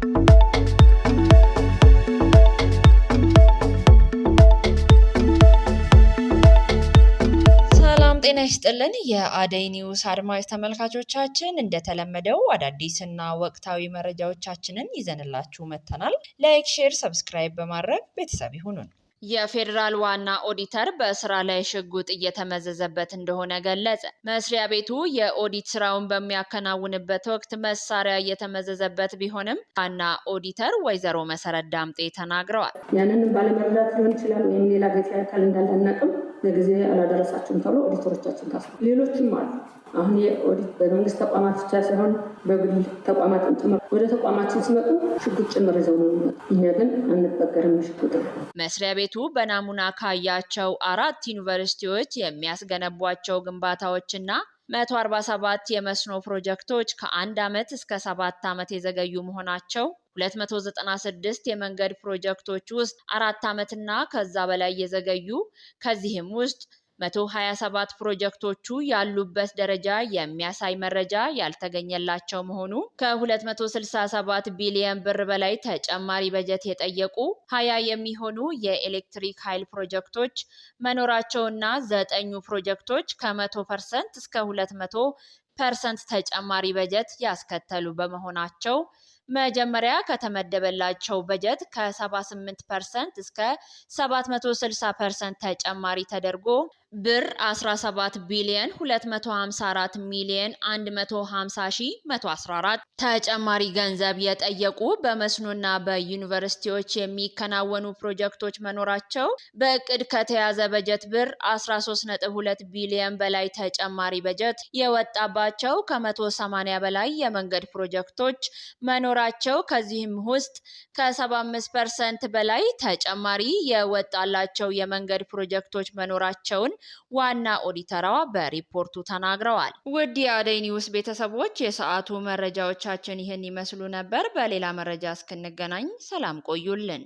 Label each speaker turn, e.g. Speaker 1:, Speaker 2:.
Speaker 1: ሰላም ጤና ይስጥልን። የአደይ ኒውስ አድማጭ ተመልካቾቻችን፣ እንደተለመደው አዳዲስና ወቅታዊ መረጃዎቻችንን ይዘንላችሁ መጥተናል። Like፣ share፣ subscribe በማድረግ ቤተሰብ ይሁኑን። የፌዴራል ዋና ኦዲተር በስራ ላይ ሽጉጥ እየተመዘዘበት እንደሆነ ገለጸ። መስሪያ ቤቱ የኦዲት ስራውን በሚያከናውንበት ወቅት መሳሪያ እየተመዘዘበት ቢሆንም ዋና ኦዲተር ወይዘሮ መሰረት ዳምጤ ተናግረዋል።
Speaker 2: ያንንም ባለመረዳት ሊሆን ይችላል ወይም ሌላ ገጽ አካል እንዳለ አናውቅም። ለጊዜ አላደረሳችሁም ተብሎ ኦዲተሮቻችን ታስሯል። ሌሎችም አሉ። አሁን የኦዲት በመንግስት ተቋማት ብቻ ሳይሆን በግል ተቋማትም ጭምር ወደ ተቋማችን ሲመጡ ሽጉጥ ጭምር ይዘው ነው የሚመጡ። እኛ ግን አንበገርም ሽጉጥ።
Speaker 1: መስሪያ ቤቱ በናሙና ካያቸው አራት ዩኒቨርሲቲዎች የሚያስገነቧቸው ግንባታዎችና 147 የመስኖ ፕሮጀክቶች ከ1 ዓመት እስከ 7 ዓመት የዘገዩ መሆናቸው፣ 296 የመንገድ ፕሮጀክቶች ውስጥ 4 ዓመትና ከዛ በላይ የዘገዩ፣ ከዚህም ውስጥ 127 ፕሮጀክቶቹ ያሉበት ደረጃ የሚያሳይ መረጃ ያልተገኘላቸው መሆኑ፣ ከ267 ቢሊዮን ብር በላይ ተጨማሪ በጀት የጠየቁ 20 የሚሆኑ የኤሌክትሪክ ኃይል ፕሮጀክቶች መኖራቸውና ዘጠኙ ፕሮጀክቶች ከ100% እስከ 200% ተጨማሪ በጀት ያስከተሉ በመሆናቸው መጀመሪያ ከተመደበላቸው በጀት ከ78% እስከ 760% ተጨማሪ ተደርጎ ብር 17 ቢሊዮን 254 ሚሊዮን 150 ሺ 114 ተጨማሪ ገንዘብ የጠየቁ በመስኖና በዩኒቨርሲቲዎች የሚከናወኑ ፕሮጀክቶች መኖራቸው፣ በእቅድ ከተያዘ በጀት ብር 13.2 ቢሊዮን በላይ ተጨማሪ በጀት የወጣባቸው ከ180 በላይ የመንገድ ፕሮጀክቶች መኖራቸው፣ ከዚህም ውስጥ ከ75% በላይ ተጨማሪ የወጣላቸው የመንገድ ፕሮጀክቶች መኖራቸውን ዋና ኦዲተሯ በሪፖርቱ ተናግረዋል። ውድ የአደይ ኒውስ ቤተሰቦች፣ የሰዓቱ መረጃዎቻችን ይህን ይመስሉ ነበር። በሌላ መረጃ እስክንገናኝ ሰላም ቆዩልን።